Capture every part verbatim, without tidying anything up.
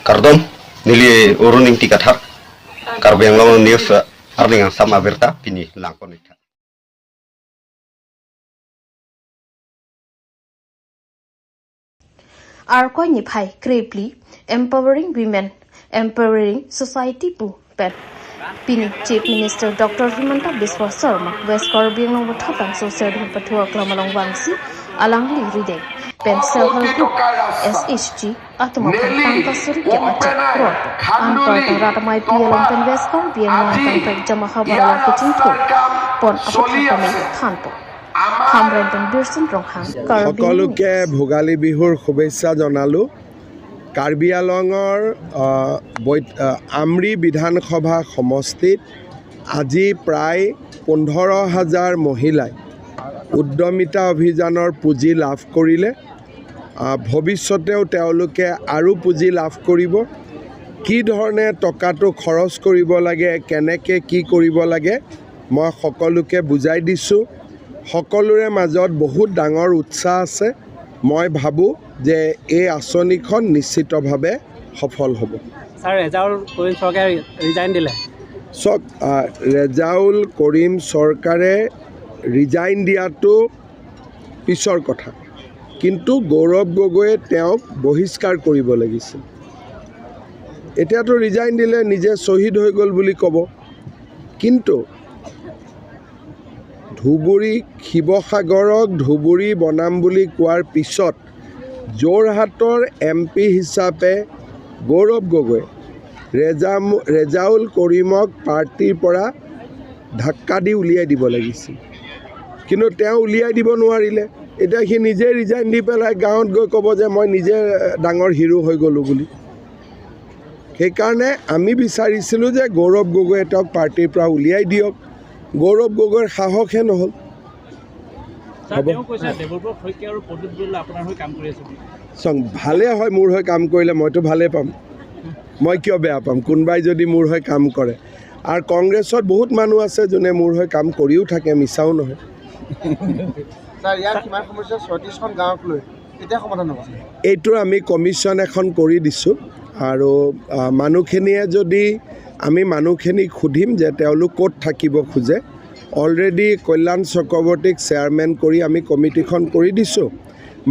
Kardom, neli Arun Ingti Kathar, Karbi Anglong News, eh, arni angsam abirta pini langpon-iktha. Arkoi niphai krephli, Empowering Women, Empowering Society pu pen pini Chief Minister Doctor Himanta Biswa Sarma West Karbi Anglong Vothapangso Serdihun Pathu Aklam along vangsi alangli rideng pen Self Help Group, S H G, atum aphan tangka suri kep achak kroi. Anparta rat amei pi along pen West Karbi Anglong tangka jama havar along kachingthur pon aphuthak amei thanpo. Hamren pen Birsin Ronghang, Karbi সকলোকে News। ভোগালী বিহুৰ শুভেচ্ছা জনালোঁ। কাৰ্বি আংলঙৰ, আহ, বৈ-, আহ, আমৰি বিধানসভা সমষ্টিত আজি প্ৰায় পোন্ধৰ হাজাৰ মহিলাই উদ্যমিতা অভিযানৰ পুঁজি লাভ কৰিলে। আহ, ভৱিষ্যতেও তেওঁলোকে আৰু পুঁজি লাভ কৰিব। কি ধৰণে টকাটো খৰচ কৰিব লাগে, কেনেকে কি কৰিব লাগে, মই সকলোকে বুজাই দিছোঁ। সকলোৰে মাজত বহুত ডাঙৰ উৎসাহ আছে। মই ভাবোঁ যে এই আঁচনিখন নিশ্চিতভাৱে সফল হ'ব। ছাৰ, ৰেজাউল কৰিম চৰকাৰে ৰিজাইন দিলে। চাওক, আহ, ৰেজাউল কৰিম চৰকাৰে ৰিজাইন দিয়াটো পিছৰ কথা, কিন্তু গৌৰৱ গগৈয়ে তেওঁক বহিষ্কাৰ কৰিব লাগিছিল। এতিয়াতো ৰিজাইন দিলে নিজে শ্বহীদ হৈ গ'ল বুলি ক'ব, কিন্তু ধুবুৰী, শিৱসাগৰক ধুবুৰী বনাম বুলি কোৱাৰ পিছত যোৰহাটৰ এম পি হিচাপে গৌৰৱ গগৈ ৰেজা-, ৰেজাউল কৰিমক পাৰ্টিৰ পৰা ধাক্কা দি উলিয়াই দিব লাগিছিল, কিন্তু তেওঁ উলিয়াই দিব নোৱাৰিলে। এতিয়া সি নিজে ৰিজাইন দি পেলাই গাঁৱত গৈ ক'ব যে মই নিজে ডাঙৰ হিৰো হৈ গ'লো বুলি। সেইকাৰণে আমি বিচাৰিছিলোঁ যে গৌৰৱ গগৈয়ে তেওঁক পাৰ্টিৰ পৰা উলিয়াই দিয়ক। গৌৰৱ গগৈৰ সাহসহে নহ'ল। ছাৰ, হ'ব। তেওঁ কৈছে দেৱব্ৰত শইকীয়া আৰু প্ৰদ্যুৎ বৰুৱাই আপোনাৰ হৈ কাম কৰি আছে বুলি। চাওক, ভালে হয়, মোৰ হৈ কাম কৰিলে মইতো ভালে পাম, মই কিয় বেয়া পাম কোনোবাই যদি মোৰ হৈ কাম কৰে? আৰু কংগ্ৰেছত বহুত মানুহ আছে যোনে মোৰ হৈ কাম কৰিও থাকে, মিছাও নহয়। ছাৰ, ইয়াৰ কিমান সমস্যা ছয়ত্ৰিশখন গাঁৱক লৈ, কেতিয়া সমাধান হ'ব ছাৰ? এইটোৰ আমি কমিশ্যন এখন কৰি দিছোঁ আৰু, আহ, মানুহখিনিয়ে যদি, আমি মানুহখিনিক সুধিম যে তেওঁলোক ক'ত থাকিব খোজে। অলৰেডি কল্যাণ চক্ৰৱৰ্তীক চেয়াৰমেন কৰি আমি কমিটিখন কৰি দিছোঁ।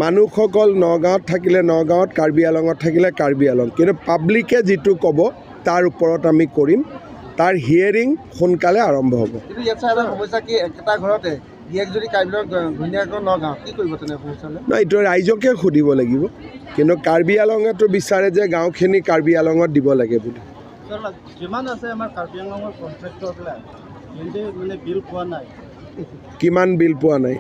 মানুহসকল নগাঁৱত থাকিলে নগাঁৱত, কাৰ্বি আংলঙত থাকিলে কাৰ্বি আংলং, কিন্তু পাব্লিকে যিটো ক'ব তাৰ ওপৰত আমি কৰিম। তাৰ হিয়াৰিং সোনকালে আৰম্ভ হ'ব। কিন্তু ইয়াত ছাৰ, এটা সমস্যা কি, একেটা ঘৰতে গিৰিয়েক যদি কাৰ্বি আংলং, ঘ-, ঘৈণীয়েকৰ নগাঁও, কি কৰিব তেনে সমস্যা হ'লে? নাই, এইটো ৰাইজকে সুধিব লাগিব, কিন্তু কাৰ্বি আংলঙেতো বিচাৰে যে গাঁওখিনি কাৰ্বি আংলঙত দিব লাগে বুলি। ছাৰ, যিমান আছে আমাৰ কাৰ্বি আংলঙৰ কণ্ট্ৰেক্টৰবিলাক, সিহঁতে মানে বিল পোৱা নাই। কিমান বিল পোৱা নাই?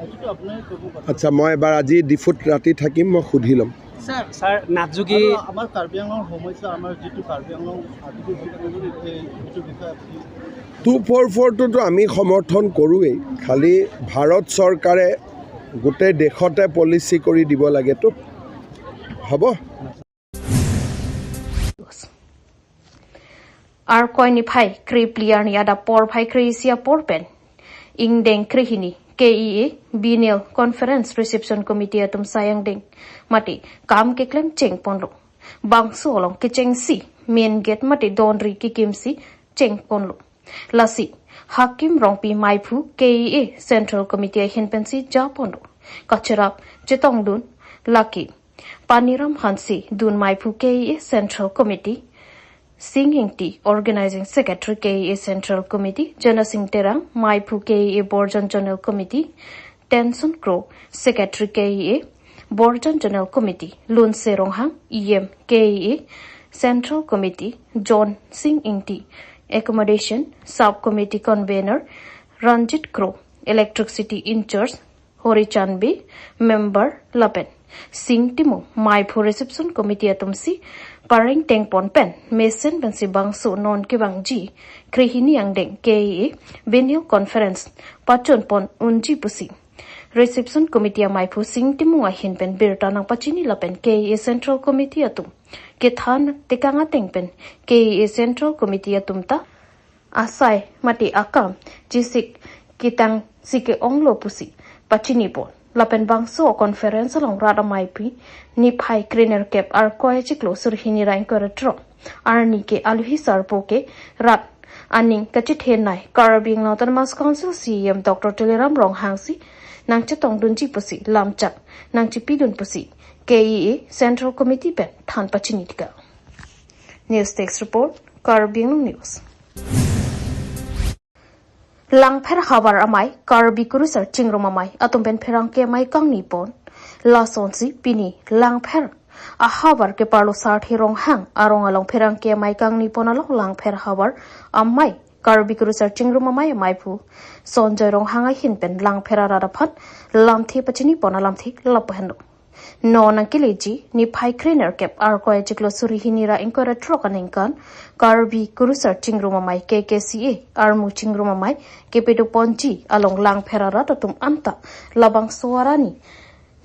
এইটোতো আপুনি ক'ব পাৰে। আচ্ছা, মই এবাৰ আজি ডিফুত ৰাতি থাকিম, মই সুধি ল'ম। ছাৰ, ছাৰ, নাথযোগী আৰু আমাৰ কাৰ্বি আংলঙৰ সমস্যা, আমাৰ যিটো কাৰ্বি আংলং আদিবাসী কমিউনিটি, এই, এইটো বিষয়ে আপুনি টু ফ'ৰ ফ'ৰটোতো আমি সমৰ্থন কৰোৱেই, খালি ভাৰত চৰকাৰে গোটেই দেশতে পলিচি কৰি দিব লাগেতো। হ'ব। Arkoi niphai krephli arni adap porphai kre-isi apor pen ingdeng krehini K E A Biennial Conference Reception Committee atum sai angdeng mate kam keklem chengponlo. Bangso along kechengsi main gate mate donri kekimsi chengponlo. Lasi Hakim Rongpi maiphu K E A Central Committee ahin pensi japonlo. Kacherap chetongdun lake Paniram Hanse dun maiphu K E A Central Committee, Sing Ingti, Organizing Secretary K E A Central Committee, Jana Sing Terang, maiphu K E A Borjan Zonal Committee, Tenson Kro, Secretary K E A Borjan Zonal Committee, Lunse Ronghang, E M K E A Central Committee, John Sing Ingti, Accommodation Sub Committee Convener, Ranjit Kro, Electricity In-charge, Hori Chanbi, member lapen Sing Timung, maiphu reception committee atumsi pareng tengpon pen mesen pensi bangso non kevangji krehini angdeng K E A Biennial Conference pachunpon unji pusi reception committee amaiphu Sing Timung ahin pen birta nangpachini lapen K E A Central Committee atum kethan tekang ateng pen K E A Central Committee atum ta asai mate akam chesik ketang si ke-onglo pusi pachinipon. Lapen bangso conference along rat ameipi niphai krenerkep, Arkoi achiklo suri hini ra ingkoi ra throk arni ke alohi sarpo ke rat aning kachethenei Karbi Anglong Autonomous Council C E M Doctor Tuliram Ronghang si nangchetongdunji pusi lamchak nangchipidun pusi K E A Central Committee pen than pachini tika. News Desk Report, Karbi Anglong News. Langpher havar amei, Karbi kurusar chingrum amei atum pen pherangke amei kangni pon. Lasonsi pini Langpher ahavar keparlo Sarthe Ronghang arong along pherangke amei kangni pon along Langpher havar amei Karbi kurusar chingrum amei ameiphu Sonjoy Ronghang ahin pen Langpher arat aphan lamthe pachini pon alamthe lapu henlo. Non nangkeleji niphai krenerkep, Arkoi achiklo suri hini ra ingkoi ra throk aningkan Karbi kurusar chingrum amei K K C A armu chingrum amei kepedo ponji along Langpher arat atum anta labangso arni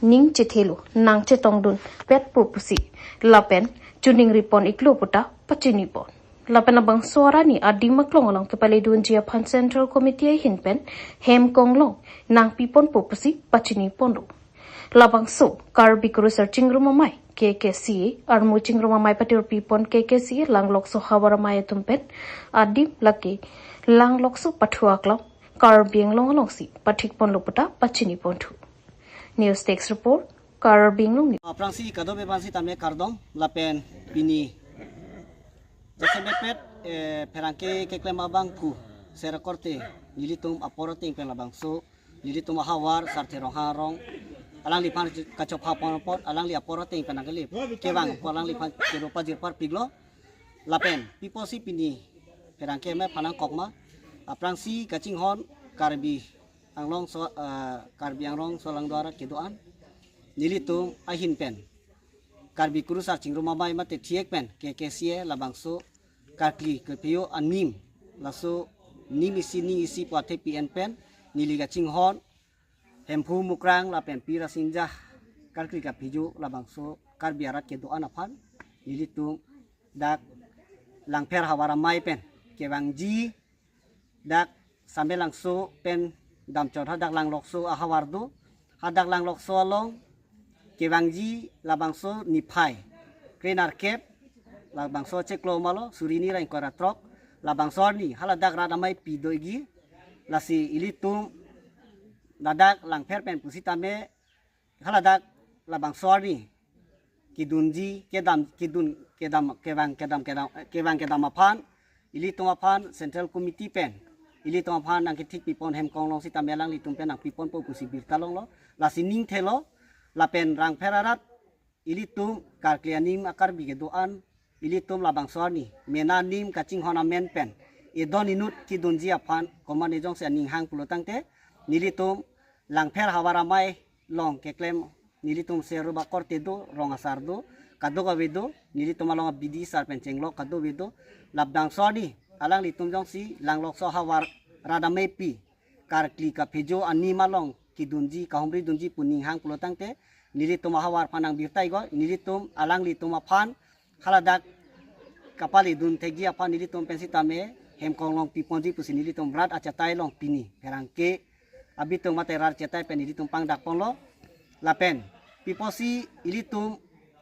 ning chethelo nangchetongdun petpo pusi lapen choningri pon iklo puta pachini pon. Lapen labangso arni adim aklong along kepaledunji aphan Central Committee ahin pen hem konglong nangpi ponpo pusi pachini ponlo. Labangso Karbi kurusar chingrum amei K K C A armu chingrum amei patirpi pon K K C A Langlokso havar amei atum pen adim lake Langlokso pathu aklam Karbi Anglong alongsi pathik ponlo puta pachini ponthu. News Desk Report, Karbi Anglong News. Aphrangsi kadokave aphan sitame kardom lapen pini jasemet pet, eh, pherangke keklem abangphu sera korte nelitum apor ateng pen labangso nelitum ahavar Sarthe Ronghang arong alangliphan kachopha pon apot alangli apor ateng pen nangkele kevang apot alangliphan kero pajir parpiklo. Lapen pi apotsi pini pherangke amei aphan nangkok ma, aphrangsi kachinghon Karbi Anglong so, eh, Karbi Anglong solangdo arat kedo-an nelitum ahin pen Karbi kurusar chingrum amei mate thiek pen K K C A labangso karkli kephejo anim laso nim isi ning isi pu athe P N pen neli kachinghon Hemphu Mukrang lapen Pi Rasinja karkli kaphejo labangso Karbi arat kedo-an aphan nelitum dak Langpher havar amei pen kevangji dak Samelangso pen damchot hadak Langlokso ahavar do. Hadak Langlokso along kevangji labangso niphai krenerkep, labangso chiklo malo suri hini ra ingkoi ra throk, labangso arni haladak rat ameipi doji. Lasi ilitum ladak Langpher pen pusitame haladak labangso arni kedunji kedam kedun kedam kevang kedam kedam kevang kedam aphan ilitum aphan Central Committee pen ilitum aphan nangkethik pipon hem konglong sitame alanglitum pen nangpi ponpo pusi birta longlo. Lasi ning thelo lapen Langpher arat ilitum karkli anim a-Karbi kedo-an ilitum labangso arni mena nim kachinghon amen pen edon inut kedunji aphan komat ejongsi aning hang pulo tangte nelitum Langpher havar amei along keklem nelitum seruba korte do, rong asar do, kadokave do, nelitum along a-B D C sar pen chenglok kadokave do, labangso arni alanglitum jongsi Langlokso havar rat ameipi karkli kaphejo anim along kedunji kahumri dunji pu ning hang pulo tangte nelitum ahavar aphan nangbirta iklo, nelitum alanglitum aphan haladak kapaledun thekji aphan nelitum pen sitame hem konglong piponji pusi nelitum rat achatai along pini pherangke abitung mate rat achatai pen nelitum pangdak ponlo. Lapen pi apotsi ilitum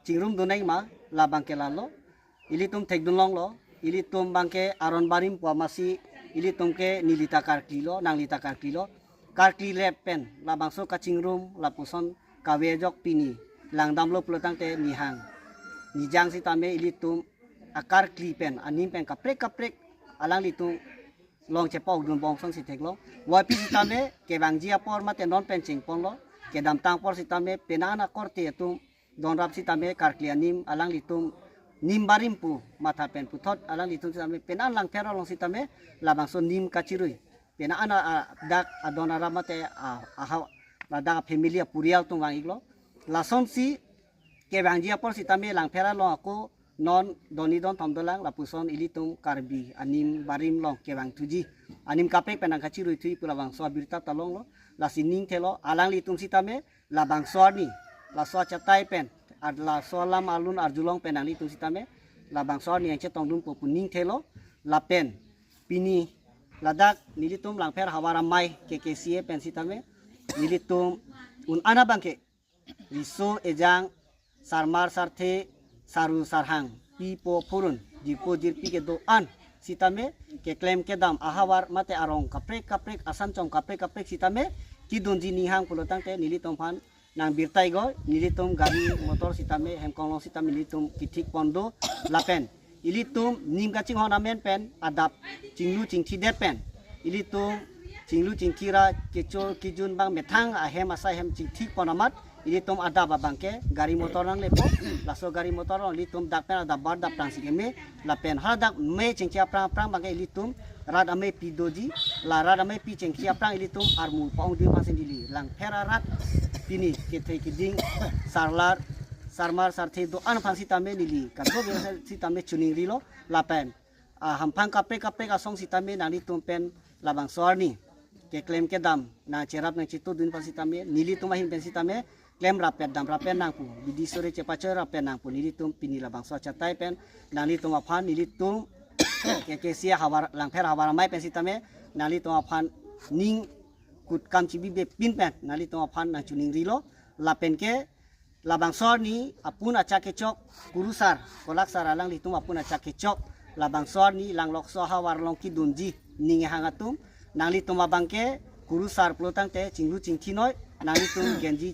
chingrumdun nangma labang ke lalo, ilitum thekdun longlo, ilitum abangke aron barim pu amatsi ilitum ke neli ta karklilo, nangli ta karklilo. Karkli le pen labangso kachingrum lapuson kave ajok pini langdamlo pulo tangte nihang nijang sitame ilitum akarkli pen anim pen kaprek kaprek alanglitum along chepokdun bong song si theklong. Waipi sitame kevangji apor mate non pen chingponlo, kedamtang apor sitame penang akorte atum donrap sitame karkli anim alanglitum nim barim pu matha pen puthot alanglitum sitame penang Langpher along sitame labangso nim kachirui penang ana, a, dak adon arap mate, a, aha, ladak family apurial atum vang iklo. Lasonsi kevangji apor sitame Langpher along ako non doni don thom dolang lapuson ilitum Karbi anim barim along kevangthuji, anim kaprek pen nangkachirui thuji pu labangso abirta ta longlo. Lasi ning thelo alanglitum sitame labangso arni laso achatai pen ad laso alam alun arjulong pen nanglitum sitame labangso arni nangchetongdunpo pu ning thelo. Lapen pini ladak nelitum Langpher havar amei K K C A pen sitame nelitum Un-an abangke riso ejang, sarmar sarthe, saru sarhang, pipo phurun, jirpo jirpi kedo-an sitame keklem kedam ahavar mate arong kaprek kaprek, asan chong kaprek kaprek sitame kedunji ninghang pulo tangte nelitum aphan nang birta-iknon. Nelitum gari motor sitame, hemkonglong sitame nelitum kethik pon do lapen ilitum nim kachinghon amen pen adap chinglu chingthi det pen ilitum chinglu chingthi ra kecho kejun abang methang ahem asai hem chingthik pon amat ilitum adap abangke gari motor nanglepo. Laso gari motor along ilitum dak pen adap bar dap prang si keme lapen hadak me chingki aphrang aphrang abangke ilitum rat amei pi doji, la rat amei pi chingki aphrang ilitum armu pa-ongdun aphan si neli Langpher arat pini kethe keding sarlar sarmar sarthe do-an aphan sitame neli kadokave sitame chiningrilo lapen ahamphang kaprek kaprek asong sitame nanglitum pen labangso arni keklem kedam nangcherap nangchitudun aphan sitame nelitum ahin pen sitame klem rappet dam rappet nangpo, bidi sore chepachoi rappet nangpo nelitum pini labangso achatai pen nanglitum aphan nelitum K K C havar Langpher havar amei pen sitame nanglitum aphan ning kut kam chibibe pin pen nanglitum aphan nangchiningrilo lapen ke labangso arni apun achak kechok kurusar kolaksar alanglitum apun achak kechok labangso arni Langlokso ahavar along kedunji ninghang atum nanglitum abangke kurusar pulo tangte chinglu chingthinoi, nanglitum genji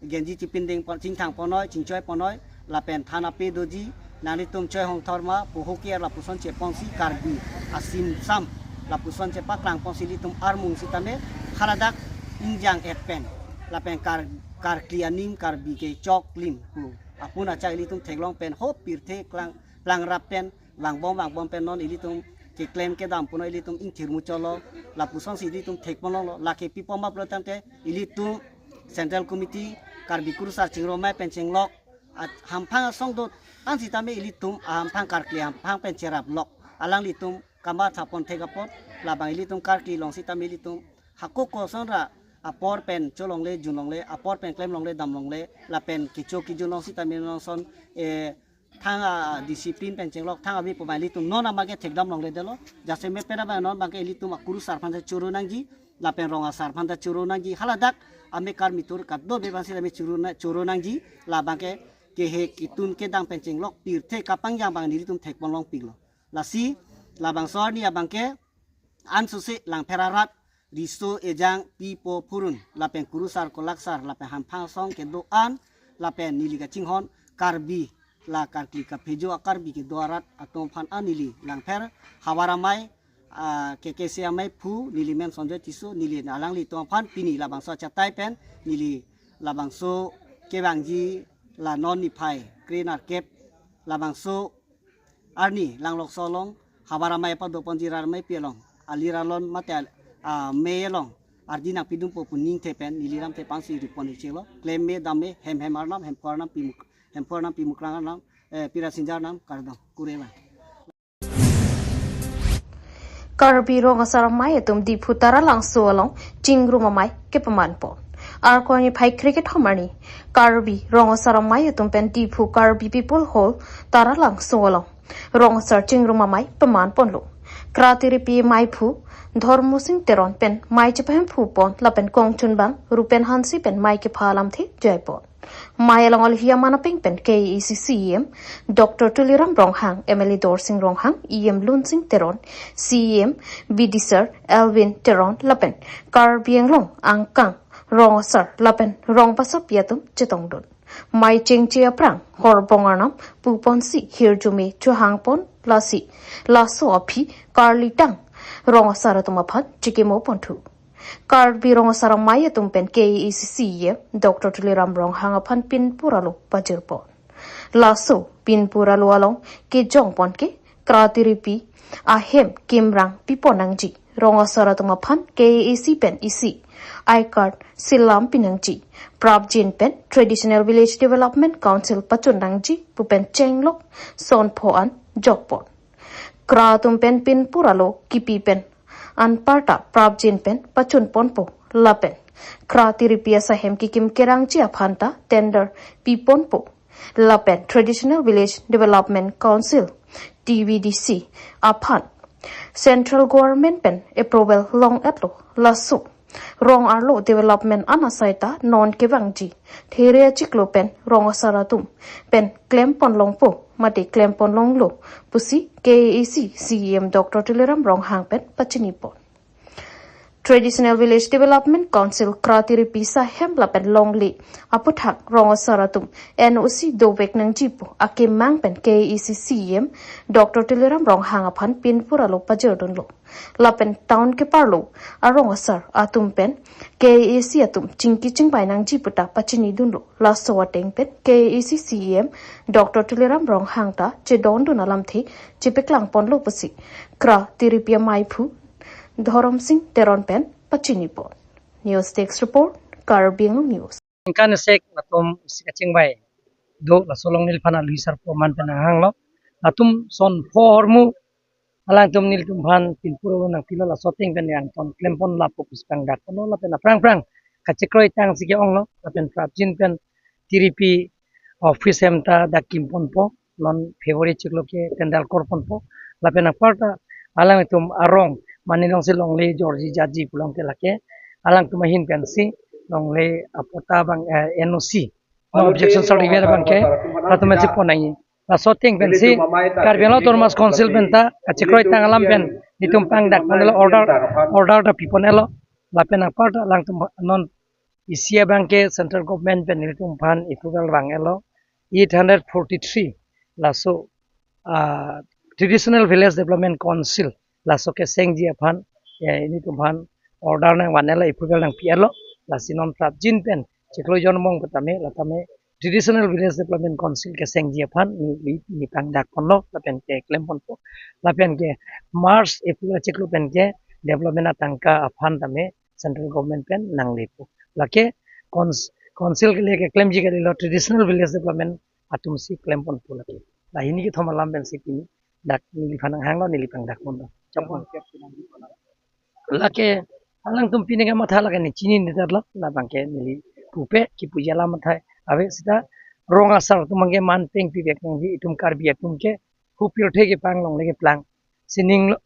genji chipinding pon chingthang ponnoi chingchoi ponnoi lapen than ape doji, nanglitum choi hong thorma poho ke lapuson chepon si Karbi asim sam lapuson chepaklang pon si ilitum armung sitame haladak ingjang et pen lapen kar karkli anim Karbi kechok lim pu apun achak ilitum theklong pen ho pirthe klang plang rap pen vangbom vangbom pen non ilitum keklem kedam puno ilitum ingthir muchotlo lapuson si ilitum thek ponlonglo lake pi poma pulo tangte ilitum Central Committee Karbi kurusar chingrum amei pen chinglok at hamphang asong do-an sitame ilitum ahamphang karkli hamphang pen cherap lok alanglitum kamatha pon thek apot labang ilitum karkli long sitame ilitum hako koson ra apor pen cholongle junlongle apor pen klemlongle damlongle lapen kecho kejunlong sitame nonson eh thang a discipline pen chinglok thang avi poma ilitum non amake thekdam longledetlo. Jasemet pen abang non abangke ilitum akurusar aphan ta choro nangji lapen rong asar aphan ta choro nangji haladak amekar mitur kadokave aphan sitame choro na choro nangji labangke kehek ketun kedang pen chinglok pirthe kapangjang abang nelitum thek ponlongpiklo. Lasi labangso arni abangke ansose Langpher arat riso ejang pipo phurun lapen kurusar kolaksar lapen hamphang asong kedo-an lapen neli kachinghon Karbi la karkli kaphejo a-Karbi kedo arat atum aphan an neli Langpher havar amei ah, K K C amei phu neli men Sonjoy Tisso neli alanglitum aphan pini labangso achatai pen neli labangso kevangji la non niphai kre nerkep labangso arni Langlokso along havar amei pado ponji rat amei pi along alir alon mate al- ah, me along ardi nangpidunpo pu ningthe pen neli ramthe pangsi ripon ichelo klem me dam me hem hem arnam hem pho arnam pimuk hem pho arnam pimuklang arnam eh, pira sinjar arnam kardom kureva. Karbi Rong Asar Amei atum Diphu Taralangso along chingrum amei kepaman pon. Arkoi niphai kre kethom arni Karbi Rong Asar Amei atum pen Diphu Karbi People Hall Taralangso along rong asar chingrum amei paman ponlo. Kratiripi meiphu Dhormo Sing Teron pen mei chepahemphu pon lapen kongchunbang Rupen Hanse pen mei kepha alamthe jai pon. Mei along alohi aman apeng pen K A A C C E M Doctor Tuliram Ronghang, M L A Dorsing Ronghang, E M Lunsing Teron, C E M Bidisar Elwin Teron lapen Karbi Anglong angkang rong asar lapen rong pasapi atum chetongdun. Mei chengche aphrang horbong arnam pu ponsi hirjume chohang pon lasi laso aphi karlitang rong asar atum aphan chikimo ponthu. Karbi Rong Asar Amei atum pen K A A C C E M Doctor Tuliram Ronghang aphan pinpur alo pajir pon. Laso pinpur alo along kejong pon ke kratiripi ahem kimrang pipon nangji. Rong asar atum aphan K A A C pen isi I card selam pinangji. Prapjin pen Traditional Village Development Council pachun nangji pu pen chenglok son pho an jok pon. Kra atum pen pinpur alo kipi pen anparta prapjin pen pachun ponpo lapen kratiripi asahem kikim kerangji aphan ta tender pi ponpo lapen Traditional Village Development Council, T V D C, aphan Central Government pen approval long-etlo. Laso Rong arlo development an asai ta non kevangji, there achiklo pen rong asar atum pen klempon longpo mate klempon longlo pusi K A A C C E M Doctor Tuliram Ronghang pen pachinipon. Traditional Village Development Council Kra Tiripi Sahem lapen Longle aputhak rong asar atum N O C dovek nangji pu akemang pen K A A C C E M Doctor Tuliram Ronghang aphan pinpur alo pajirdunlo. Lapen town keparlo arong asar atum pen K A A C atum chingki chingbai nangji puta pachinidunlo. Laso ateng pen K A A C C E M Doctor Tuliram Ronghang ta chedondun alamthe chepeklangponlo pusi Kra Tiripi Amaiphu Dhorom Sing Teron pen pachinipon. News Desk Report, Karbi Anglong News. Ningkan esek latum isi kachingbai do, laso along neliphan alwi sarpo man pen nanghanglo. Latum son pho ahormu alangtum nelitum aphan pinpur alo nangpilo, laso ateng pen nangton klempon lapo pusi pangdakponlo lapen aphrang aphrang kachekroi tangsi ke-onglo lapen prapjin pen Tiripi office hem ta dak kimponpo, non February chiklo ke tendal korponpo. Lapen apar ta alangtum arong mane Longsi Longle Georgie Jaji pulang te lake alangtum ahin pensi Longle apota abang, eh, N O C, no objection certificate abang ke latum pensi pon nangji. Laso ateng pensi Karbi Anglong Autonomous Council pen ta kachekroi tang alam pen nelitum pangdakponlo, order, order ta piponlo. Lapen apar ta alangtum non isi abang ke central government pen nelitum aphan approval vanglo, eight hundred forty-three laso, ah, Traditional Village Development Council laso kesengji aphan, eh, nelitum aphan order nangvanlo, approval nangpilo. Lasi non prapjin pen chiklo jonmong petame latame Traditional Village Development Council kesengji aphan ne, ne, ne pangdakponlo lapen ke klemponpo. Lapen ke March April achiklo pen ke development atangka aphan tame central government pen nanglepo. Lake cons-, council ke lake klemji kalilo, Traditional Village Development atumsi klemponpo lake. Lahini kethom alam pensi pini dak neliphan nanghanglo, neli pangdakponlo. Chapon. Lake alangtum pini kamatha lake ne chinine detlo, labang ke neli pupe kipuji alam athai. Ave seta rong asar atum abang ke man peng pivek nangji, itum Karbi atum ke hupirthe kepang longle keplang. Sining lo,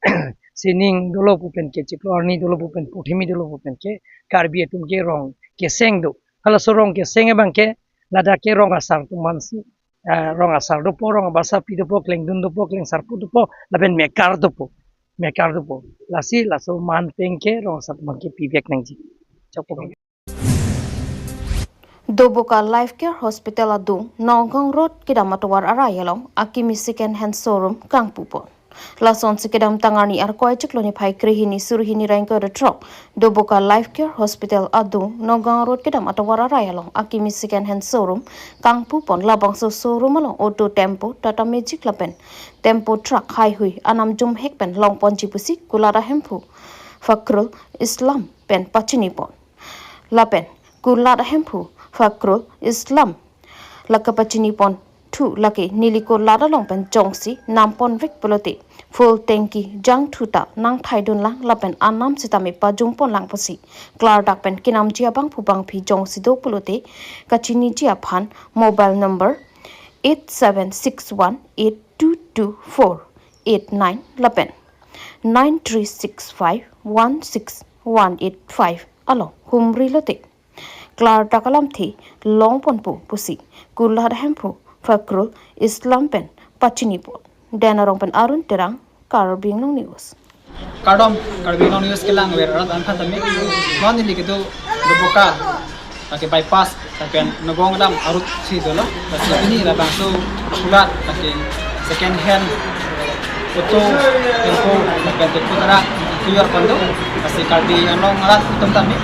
sining dolo pu pen ke, chiklo arni dolo pu pen, puthimi dolo pu pen ke, Karbi atum ke rong keseng do. Halaso rong keseng abang ke ladak ke rong asar atum aphansi, eh, rong asar dopo, rong abasapi dopo, klengdun dopo, klengsarpo dopo, lapen mekar dopo, mekar dopo. Lasi laso man peng ke rong asar atum abang ke pivek nangji. Chokpo. Doboka Life Care Hospital adung, Nagaon Road kedam atovar arai along akimi second hand showroom kangpupon. Lasonsi kedamtang arni Arkoi chiklo niphai krehini suri hini ra ingkoi ra throk Doboka Life Care Hospital adung, Nagaon Road kedam atovar arai along akimi second hand showroom kangpupon. Labangso showroom along auto, tempo, Tata Magic lapen tempo truck haihui anam jumhek pen longponji pusi kulat ahemphu Fakhrul Islam pen pachinipon. Lapen kulat ahemphu Fakhrul Islam la kapachiniponthu lake neli kulat along pen jongsi namponvek pulote full tanki jangthu ta nangthaidunlang lapen anam sitame pajumponlang pusi klardak pen kenamji abangphu bangphi jongsi do pulote kachiniji aphan mobile number eight seven six one eight two two four eight nine lapen nine three six five one six one eight five along humri lote klardak alamthe longponpo pusi kulat ahemphu Fakhrul Islam pen pachinipon. Den Arong pen Arun Terang, Karbi Anglong News. Kardom, Karbi Anglong News kelang ver arat aphan tame. Non neli kedo Doboka lake bypass lapen Nagaon kedam arut si dolo. Lasi pini labangso kulat lake second hand auto, tempo lapen tempo truck tuyor pon do. Lasi Karbi Anglong arat atum tame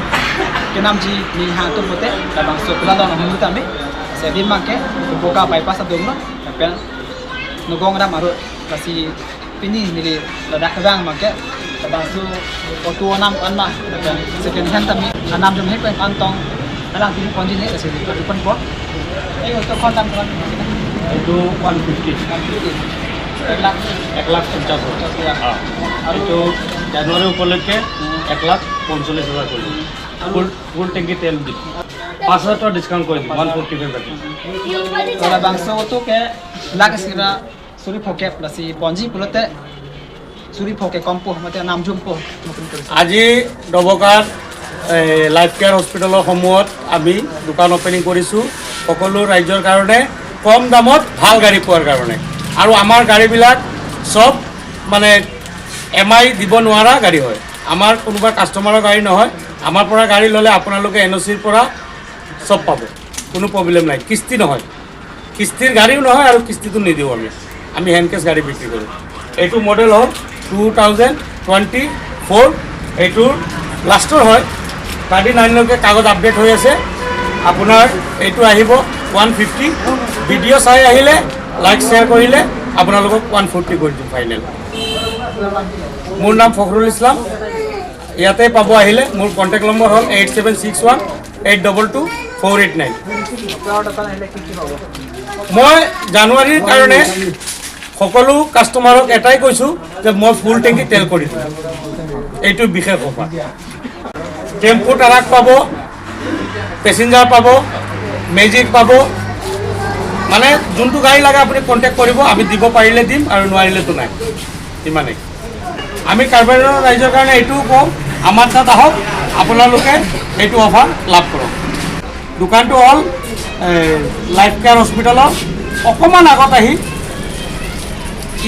kenamji ninghang atum pute labangso kulat along hum tame. Lasi adim abang ke Doboka bypass adung lo lapen Nagaon kedam arut. Lasi pini neli ladak kevang abang ke, labangso auto anam ko-an ma, lapen second hand tame anam jumhek pen antong alang pini ponji ne, lasi neli ponpo. Ei auto ko-an dam ko-an? Itu one fifty. One fifty. Ek lakh? Ek lakh পঞ্চাশ হাজার. পঞ্চাশ হাজার. হ্যাঁ. আর এইটো জানুৱাৰী উপলক্ষে এক লাখ পঞ্চল্লিছ হাজাৰ কৰিলোঁ. ফুল, ফুল টেংকি তেল দি পাঁচ হাজাৰ টকা ডিছকাউণ্ট কৰি দিম, ওৱান ফৰ্টি ফাইভ ৰাখিম. Labangso auto ke lakh isi ra suri phokep, lasi ponji pulote suri phokep kompo mate anam jumpo. Mungkin terus. Aji Doboka এই লাইফ কেয়াৰ হস্পিটেলৰ সমূহত আমি দোকান অপেনিং কৰিছোঁ, সকলো ৰাইজৰ কাৰণে কম দামত ভাল গাড়ী পোৱাৰ কাৰণে। আৰু আমাৰ গাড়ীবিলাক চব মানে এম আই দিব নোৱাৰা গাড়ী হয়। আমাৰ কোনোবা কাষ্টমাৰৰ গাড়ী নহয়। আমাৰ পৰা গাড়ী ল'লে আপোনালোকে এন অ' চিৰ পৰা চব পাব, কোনো প্ৰব্লেম নাই। কিস্তি নহয়, কিস্তিৰ গাড়ীও নহয় আৰু কিস্তিটো নিদিওঁ আমি। আমি হেণ্ড কেছ গাড়ী বিক্ৰী কৰোঁ। এইটো মডেল হ'ল টু থাউজেণ্ড টুৱেণ্টি ফ'ৰ, এইটোৰ লাষ্টৰ হয়। থাৰ্টি নাইনলৈকে কাগজ আপডেট হৈ আছে। আপোনাৰ এইটো আহিব ওৱান ফিফটি। ভিডিঅ' চাই আহিলে, লাইক শ্বেয়াৰ কৰিলে আপোনালোকক ওৱান ফৰ্টি কৰি দিম ফাইনেল। মোৰ নাম ফখৰুল ইছলাম। ইয়াতে পাব আহিলে। মোৰ কণ্টেক্ট নম্বৰ হ'ল eight seven six one eight double two four eight nine. মই জানুৱাৰীৰ কাৰণে সকলো কাষ্টমাৰক এটাই কৈছোঁ যে মই ফুল টেংকি তেল কৰি দিম। এইটো বিশেষ অফাৰ। টেম্পু ট্ৰাক পাব, পেচেঞ্জাৰ পাব, মেজিক পাব, মানে যোনটো গাড়ী লাগে আপুনি কণ্টেক্ট কৰিব, আমি দিব পাৰিলে দিম আৰু নোৱাৰিলেতো নাই। ইমানেই। আমি কাৰ্বি আংলঙৰ ৰাইজৰ কাৰণে এইটোও কওঁ, আমাৰ তাত আহক, আপোনালোকে এইটো অফাৰ লাভ কৰক। দোকানটো হ'ল, এ, লাইফ কেয়াৰ হস্পিটেলৰ অকণমান আগত আহি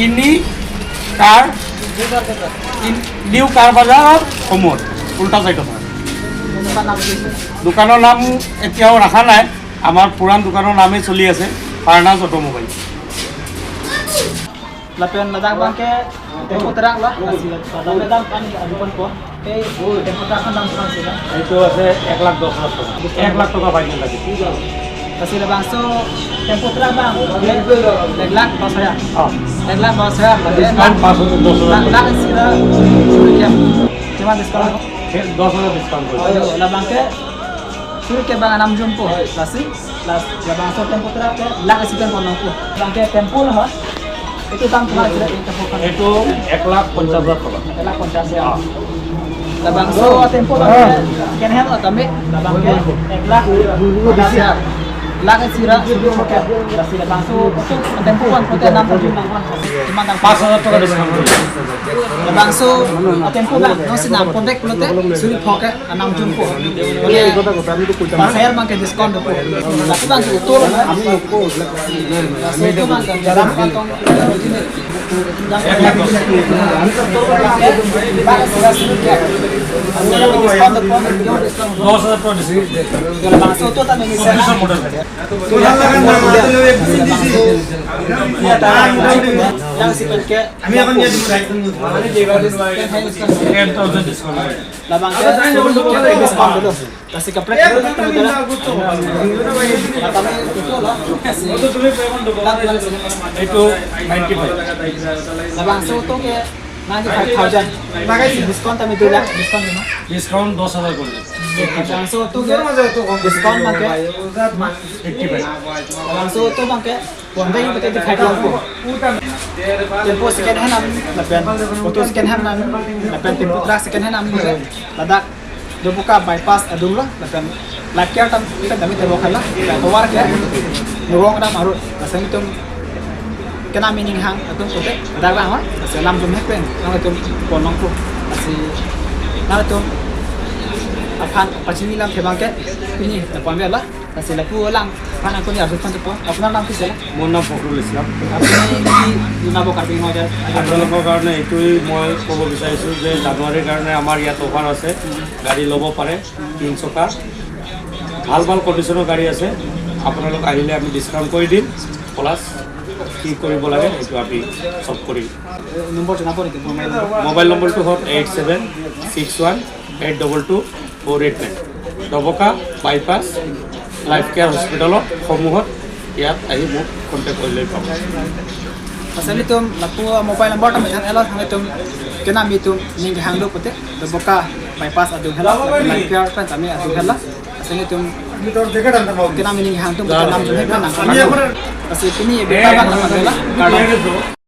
ইনি কাৰ, ইন-, নিউ কাৰ বজাৰৰ সমূহত, উল্টা চাইডত হয়। দোকানৰ নাম এতিয়াও ৰখা নাই, আমাৰ পুৰাণ দোকানৰ নামেই চলি আছে, পাৰ্নাছ automobile. Lapen ladak abang ke tempo truk lah, lasi ladak abang kan ada pon po. Eh, tempo truk kan dam sekarang sih, kan? এইটো আছে এক লাখ দহ হাজাৰ টকা। এক লাখ টকা ফাইনেল আছে। Lasi labangso tempo truk abang, eh, এক লাখ দহ হাজাৰ। অ। এক লাখ দহ হাজাৰ, lasi ডিছকাউণ্ট পাঁচ হাজাৰ, দহ হাজাৰ। Ladak sih lah, suri kiam. Cuma diskon. দহ হাজাৰ ডিছকাউণ্ট কৰি দিম। Oh, iya, labang ke suri ke abang anam jumpo, lasi, las, labangso tempo truk ke, lak isi tempo nangpo. Abang ke tempo lah, ha? Itu tam kena kira itu tempo kan. এইটো এক লাখ পঞ্চাশ হাজাৰ টকা। এক লাখ পঞ্চাশ হাজাৰ. Ah. Labangso tempo abang ke, second hand atau me, labang ke, এক লাখ পঞ্চাশ হাজার. Lak isi ra, suri ke, lasi labangso, itu tempo kan, kote anam jum nangpo, lasi, cuma nang পাঁচ হাজার টকা ডিছকাউণ্ট কৰি দিম। Labangso tempo abang, no si nang, kontak pulote, suri phok ke, anam jumpo. Oke. Pas saya abang ke diskon dopo. Tapi abang ke utul. Pas itu abang ke dalam kantong. দহ হাজার টকা দিছে। Kalau bangso itu tak bisa. Yang si pakai. আমি এখন ইয়াত দিম, দায়িত্ব নিব। Ten thousand discount. Labang ke, diskon dulu. Kasi kaprek itu kan, kan. Kami itu lah. এইটো ninety five. Labangso itu ke ninety five thousand. Diskon kami itu lah, diskon gimana? Discount দহ হাজাৰ কৰি দিম। Labangso itu ke, diskon pakai. Eighty five. Labangso itu pakai. Bonta yung pati five lang po. Tempo second hand am, lapen auto second hand am, lapen tempo truck second hand am, lapen ladak Doboka bypass adung lo, lapen life care tam, ikan kami tempo kala, lapen tovar ke, nurong dam aru, lasi nelitum kena meaning hang, atum kote, ladak lang, lasi lam jum hek pen, nangtum ponong po, lasi nangtum aphan pachini lam kebang ke, pini, lapen bela, lasi lapu lang, aphan aku ni arjut pan tepo. আপোনাৰ নাম কি আছিলে? মোৰ নাম ফখৰুল ইছলাম। আপুনি কি জনাব কাৰ্বি সমাজৰ? আপোনালোকৰ কাৰণে এইটোৱেই মই ক'ব বিচাৰিছোঁ যে জানুৱাৰীৰ কাৰণে আমাৰ ইয়াত অফাৰ আছে, গাড়ী ল'ব পাৰে, তিন চকা, ভাল ভাল কণ্ডিশ্যনৰ গাড়ী আছে। আপোনালোক আহিলে আমি ডিছকাউণ্ট কৰি দিম, প্লাছ কি কৰিব লাগে সেইটো আমি চব কৰিম। নম্বৰ জনাব নেকি? Mobile number. মোবাইল নম্বৰটো হ'ল eight seven six one eight double two four eight nine. Dabaka bypass Life Care হস্পিটেলৰ সন্মুখত ইয়াত আহি মোক কণ্টেক্ট কৰিলেই পাব। Lasi nelitum lapu mobile number tam jan elo, nelitum kenam itum ning hang do pute, Doboka bypass adung hela, life care pen tami adung hela. Lasi nelitum kenam ning hang tum, kenam ning hang tum. Lasi pini beta bang nama hela, kardom.